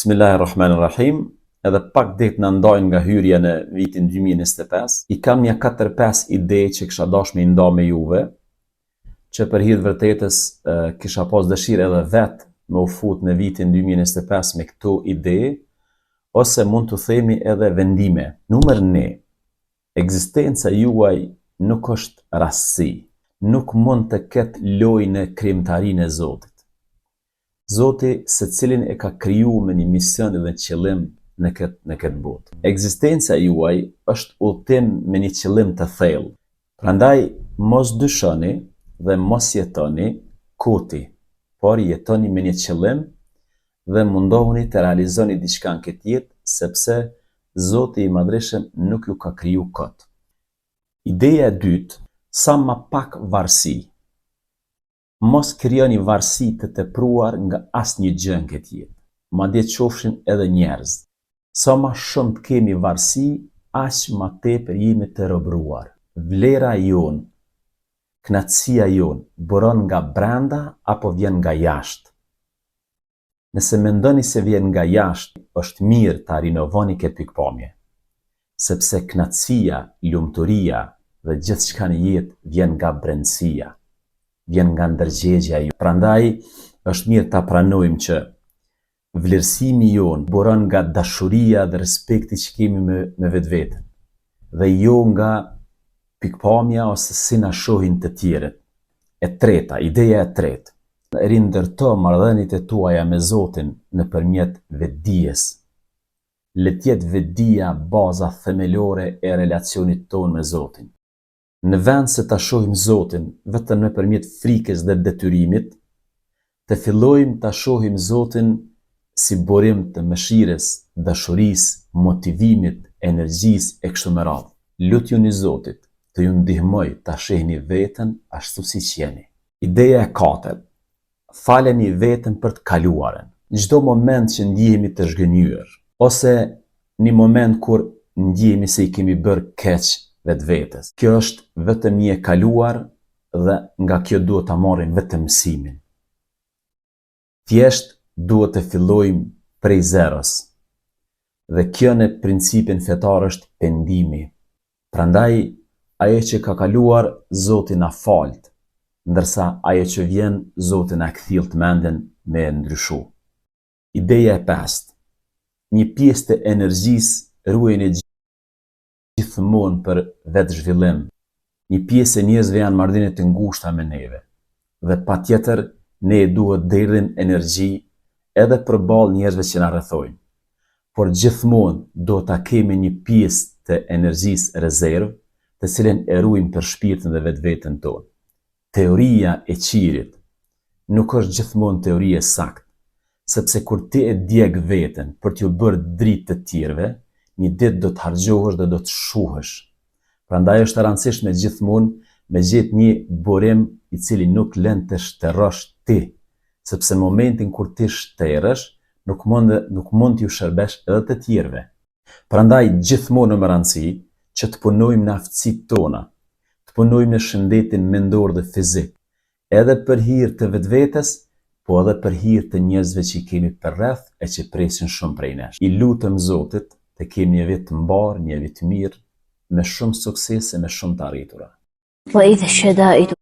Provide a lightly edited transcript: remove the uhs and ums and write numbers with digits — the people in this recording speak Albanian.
Bismillahirrahmanirrahim. Edhe pak ditë na ndajnë nga hyrja në vitin 2025. I kam një 4-5 ide që kisha dash me i nda me juve, që për hir të vërtetës kisha pas dëshirë edhe vet me u fut në vitin 2025 me këto ide, ose mund të themi edhe vendime. Numër 1. Ekzistenca juaj nuk është rastësi. Nuk mund të ketë lojë në krijimtarinë e Zotit. Zoti secilin e ka kriju me një mision dhe qëllim në këtë në këtë botë. Ekzistenca juaj është udhëtim me një qëllim të thellë. Prandaj mos dyshoni dhe mos jetoni koti, por jetoni me një qëllim dhe mundohuni të realizoni diçka në këtë jetë, sepse Zoti i Madhërishëm nuk ju ka kriju kot. Ideja e dytë, sa ma pak varësi. Mos krijoni varësi të tepruar nga asnjë gjë në këtë jetë, madje qofshin edhe njerëz. Sa ma shumë të kemi varësi, aq ma tepër jemi të robëruar. Vlera jonë, kënaqësia jonë, buron nga brenda apo vjen nga jashtë? Nëse mendoni se vjen nga jashtë, është mirë ta rinovoni këtë pikëpamje. Sepse kënaqësia, lumturia dhe gjithçka në jetë vjen nga brendësia, vjen nga ndërgjegjja jonë. Prandaj është mirë ta pranojmë që vlerësimi jonë buron nga dashuria dhe respekti që kemi me, me vetveten dhe jo nga pikëpamja ose si na shohin të tjerët. E treta, ideja e tretë, Rindërto marrëdhëniet e tuaja me Zotin nëpërmjet vetëdijes. Le të jetë vetëdija baza themelore e relacionit tonë me Zotin. Në vend se ta shohim Zotin vetëm nëpërmjet frikës dhe detyrimit, të fillojmë ta shohim Zotin si burim të mëshirës, dashurisë, motivimit, energjisë e kështu me radhë. Lutjuni Zotit të ju ndihmojë ta shihni veten ashtu siç jeni. Ideja e katërt, Faleni veten për të kaluarën. Çdo moment që ndjehemi të zhgënjyer, ose një moment kur ndjehemi se i kemi bërë keq vetvetes, kjo është vetëm një e kaluar dhe nga kjo duhet ta marrim vetëm mësimin. Thjesht duhet të fillojmë prej zeros. Dhe kjo në principin fetar është pendimi. Prandaj ajo që ka kaluar Zoti na faltë, ndërsa ajo që vjen Zoti na kthillt mendjen me e ndryshu. Ideja e pestë, Një pjesë të energjisë ruajeni gjithmonë për vetëzhvillim. Një pjesë e njerëzve janë marrëdhënie të ngushta me neve dhe patjetër ne duhet derdhim energji edhe përballë njerëzve që na rrethojnë. Por gjithmonë duhet ta kemi një pjesë të energjisë rezervë, të cilën e ruajmë për shpirtin dhe vetveten tonë. Teoria e qirit nuk është gjithmonë teori e saktë, sepse kur ti e djeg veten për t'ju bërë dritë të tjerëve, një ditë do të harxhohesh dhe do të shuhesh. Prandaj është e rëndësishme gjithmonë me gjetë një burim i cili nuk lën të shterrosh ti, sepse në momentin kur ti shterresh, nuk mund nuk mund t'ju shërbesh edhe të tjerëve. Prandaj gjithmonë me rëndësi që të punojmë në aftësitë tona, të punojmë në shëndetin mendor dhe fizik, edhe për hir të vetvetes, po edhe për hir të njerëzve që i kemi përreth e që presin shumë prej nesh. I lutem Zotit të kemi një vit të mbarë, një vit të mirë, me shumë suksese, me shumë të arritura. Wa idha shadaidu.